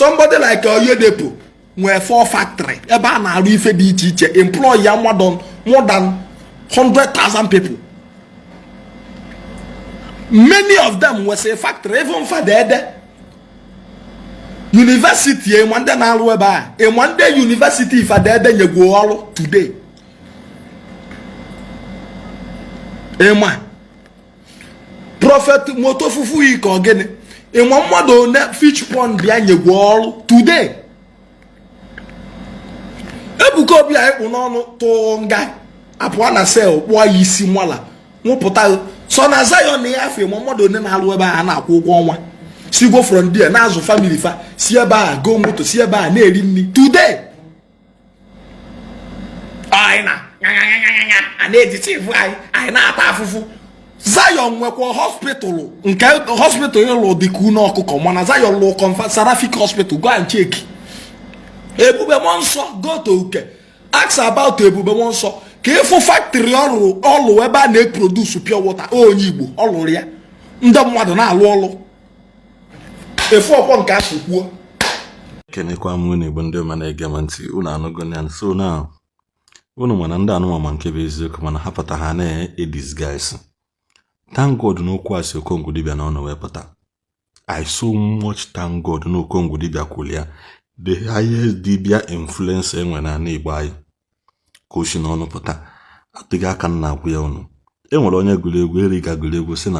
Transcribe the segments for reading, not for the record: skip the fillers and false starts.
Somebody like Oyedepo nwee four factory ebe a na-arụ ife dị iche iche, employ ya more than 100,000 people. Many of them nwesịrị factory. Even Fada Ede University, ịma ndị na-arụ ebe a, ịma ndị university Fada Ede nyegwo ọrụ today. Ịma Prophet Motofufu yi ka ọ gịnị, ịma mmadụ one fish pond bịa nyegwo ọrụ today. Ebuka Obi anyị kpụ n'ọnụ tụọ nga apụọ na cell, kpụọ ya isi nwala nwụpụta so na Zion ya afọ. Ịma mmadụ one na-alụ ebe a na-akwụ ụgwọ ọnwa, sigo from there na-azụ family fa, si ebe a go moto, si ebe a na-eri nri today. Anyị na a na-ejicha ifu anyị, anyị na-ata afụfụ. Zion nwekwa hospital, nke hospital ịlụ dịka unu ọkụkọ, mana Zion lụ Comfort Seraphic Hospital. Go and check. Ebube Mmụọ Nsọ, go to Uke, ask about Ebube Mmụọ Nsọ ka ịfụ factory ọlụ ọlụ ebe a na-eproduce pure water. Onye Igbo ọ lụrụ ya, ndị mmadụ na-alụ ọlụ efu ọkwọ nke afọ kwuo. Kenekwa m unu, Igbo ndị ọma na-ege m ntị. Unu anụgo ya. So now unu mana ndị anụmanụ nke bụ eziokwu, mana ha pụta ha na-edisguise. Thank God n'okwu a si Okongwu dibịa na ọnụ wee pụta. I so much thank God na Okongwu dibịa kwuru ya, the highest dibịa influence enwe n'ala Igbo anyị, ka o si n'ọnụ pụta. Atụghị aka m na-akwụ ya. Unu e nwere onye gụrụ egwu, Eriga gụrụ egwu si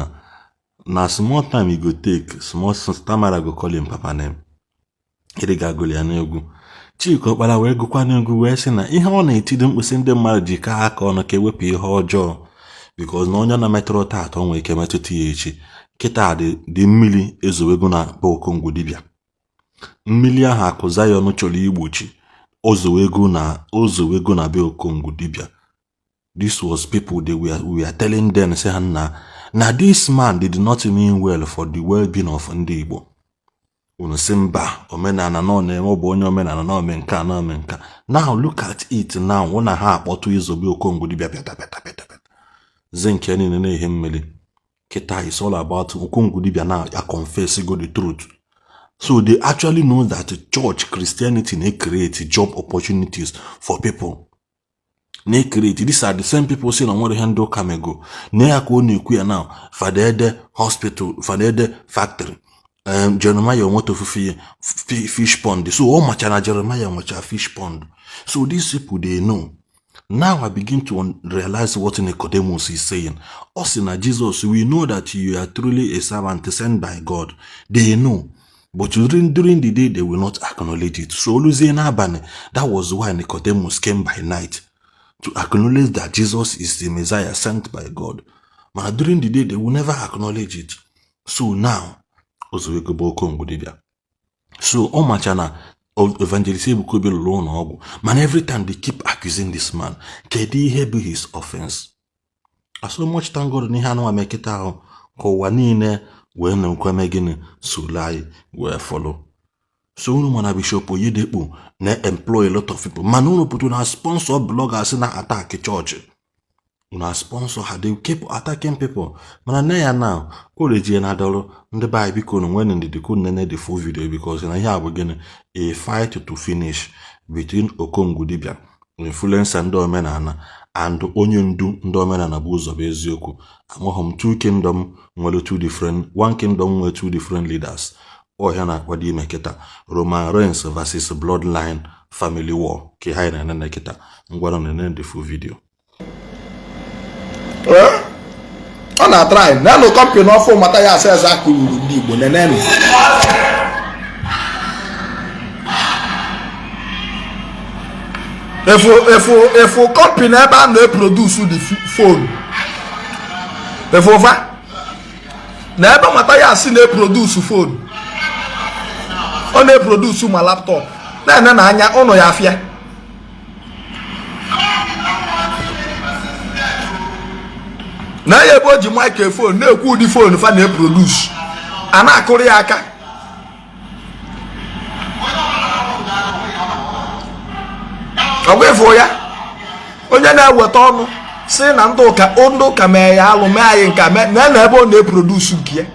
na small time e go take, small stamara go call him papa name. Eriga gụrụ ya n'egwu. Chika Ọkpara wee gụkwa n'egwu wee sị na ihe ọ na-etido mkpịsị ndị mmadụ ji kaa aka ọnụ ka ewepụ ihe ọjọọ, because na onye na-emetụrụ taata, o nwere ike metụta ya echi. Kịta dị mmiri ezowego na be Okongwu dibịa. Mmiri ahụ akụ Zion chọrọ igbochi ozowego na be Okongwu dibịa. This was people they were we are telling them, say ha na this man did not mean well for the well-being of ndị Igbo. Unu si mba, omenala na ọ na-eme, ọ bụ onye omenala na ome nke a na ome nka. Now look at it now, hụ na ha akpọtụ izobe Okongwu dibịa pịata pịata pịata pịata zi nke niile na-ehe mmiri. Kịta is all about Okongwu dibịa na ya confess go the truth. So they actually know that church, Christianity na-create job opportunities for people, na-create. These are the same people si na nwere ihe ndị ụka mego na ya ka ọ na-ekwu ya now. Fada Ede hospital, Fada Ede factory, Jeremiah nweta ofufe fish pond. So ọ machara Jeremiah nwecha fish pond. So these people, they know. Now I begin to realize what Nicodemus is saying. Ọ sị na Jesus, we know that you are truly a servant sent by God. They know, but during the day they will not acknowledge it. So oluzie n'abalị. That was why Nicodemus came by night to acknowledge that Jesus is the Messiah sent by God. Mana during the day they will never acknowledge it. So now ozowego bụ Okongwu dibịa. So ọ macha na Evangelist Ebuka Obi lụrụ ụlọ ọgwụ, mana every time they keep accusing this man. Kedu ihe bụ his offense? I so much thank God n'ihe anụnwa mekịta ahụ ka ụwa niile wee na-ekweme gịnị solo anyị wee follow. So unu mana Bishop Oyedepo na-employ a lot of people, mana unu pụtara na sponsor bloggers na attack chọọchị na sponsor ha. They keep attacking people, mana nne ya now o rejie na adọrọ ndị be anyị. Biko na nwere ndidi ka unu nene the full video, because na ihe a bụ gịnị, a fight to finish between Okongwu dibịa influencer ndị omenala and onye ndu ndị omenala bụ ụzọ bụ eziokwu. Amaghị m two kingdom nwere two different, one kingdom nwere two different leaders. Ọhịa na-akwado ime kịta, Roman Reigns versus Bloodline family war ka ha na-enene kịta. Ngwara na-enene the full video. Ọ na-atry nenụ company ọfụ mata ya asa eze akụruru ndị Igbo nenenụ. Efu company ebe a na-eproduce the phone, efufa na ebe mata ya asị na-eproduce phone, ọ na-eproduce ma laptop na-ene na anya ụnụ ya afịa. Na ya ebe o ji microphone na-ekwu ụdị phone fa na-eproduce, a na-akụrụ ya aka. Ọ bụ ịfụ ya, onye na-eweta ọnụ si na ndị ụka mee ya alụ, mee anyị nka na ebe ọ na-eproduce nke ya.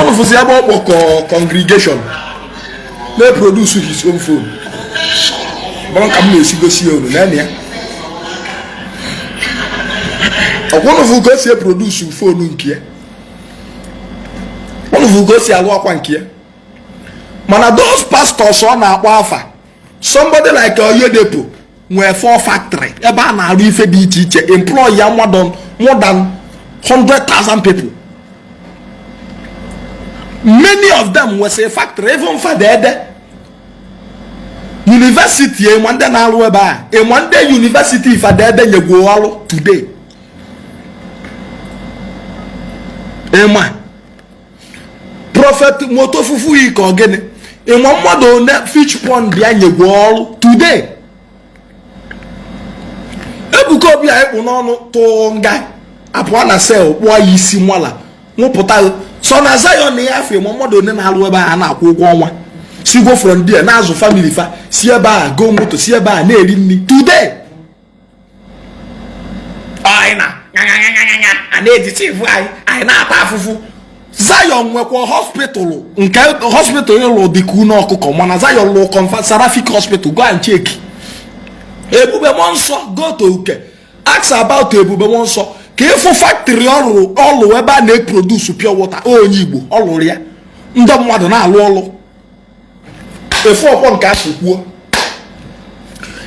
Unu fụzi ebe ọ kpọkọ congregation na-eproduce his own phone. Bụrụ ka m na-esi gosi ya unu na ya. Ọkwa unu fụ ka o si eproduce phone nke ya, unu fụ ka o si alụ akwa nke ya. Mana those pastors ọ na-akpọ afa, somebody like Oyedepo nwee four factory ebe a na-arụ ife dị iche iche, employ ya more than 100,000 people. Many of them nwesịrị factory. Even Fada Ede university, ịma ndị na-arụ ebe a, ịma ndị university Fada Ede nyegwo ọrụ today. Ịma Prophet Motofufu yi ka ọ gịnị, ịma mmadụ one fish pond ya nyegwo ọrụ today. Ebuka Obi a ịkpụ n'ọnụ tụọ nga apụọ na cell kpụọ ya isi nwala nwụpụta so na Zion ya afọ. Ịma mmadụ one na-arụ ebe a na-akwụ ụgwọ ọnwa, sigwo from there na-azụ family fa, si ebe a go moto, si ebe a na-eri nri today. Anyị na a na-edeceive anyị, anyị na-ata afụfụ. Zion nwekwa hospital nke hospital ịlụ dịka unu ọkụkọ, mana Zion lụ Comfort Seraphic Hospital. Go and check Ebube Mmụọ Nsọ. Go to Uke, ask about Ebube Mmụọ Nsọ ka ịfụ factory ọlụ ọlụ ebe a na-eproduce pure water. Onye Igbo ọ lụrụ ya, ndị mmadụ na-alụ ọlụ efu ọkwọ nke afọ kwuo.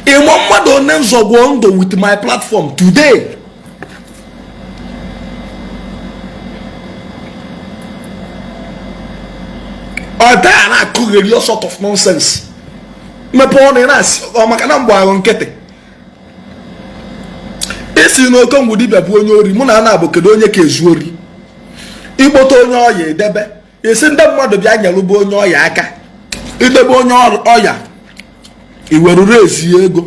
Ịmụ mmadụ one nzọgwọ ndụ with my platform today. Ọ daa na-akụgheri all sort of nonsense. Mmepe ọnụ, ị na-asị ọ maka na mgbe ahụ nkịtị isi na Okongwu dibịa bụ onye ori. Mụ na ana bụ kedu onye ka ezu ori? Ikpote onye ọya edebe, esi ndị mmadụ bịa nyerụba onye ọya aka, idebe onye ọya iweruru ezi ego,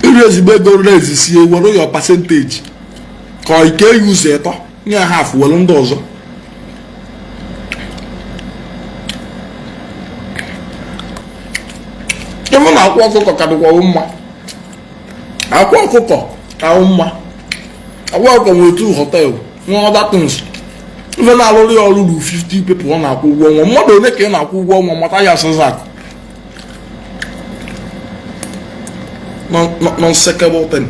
iri ezigbo ego ruru ezi sie were your percentage ka ọ ike ya ụzọ ịtọ nye half, were ndị ọzọ. Ịmụ na akwa ọkụkọ ka dịkwa mma, akwa ọkụkọ ka mma. Akwa ọkụkọ nwere two hotel, nwee other things. Ife na-alụrụ ya ọrụ ruru 50 people ọ na-akwụ ụgwọ ọnwa. Mmadụ ole ka ị na-akwụ ụgwọ ọnwa? Mata ya sịzak nonsensical thing.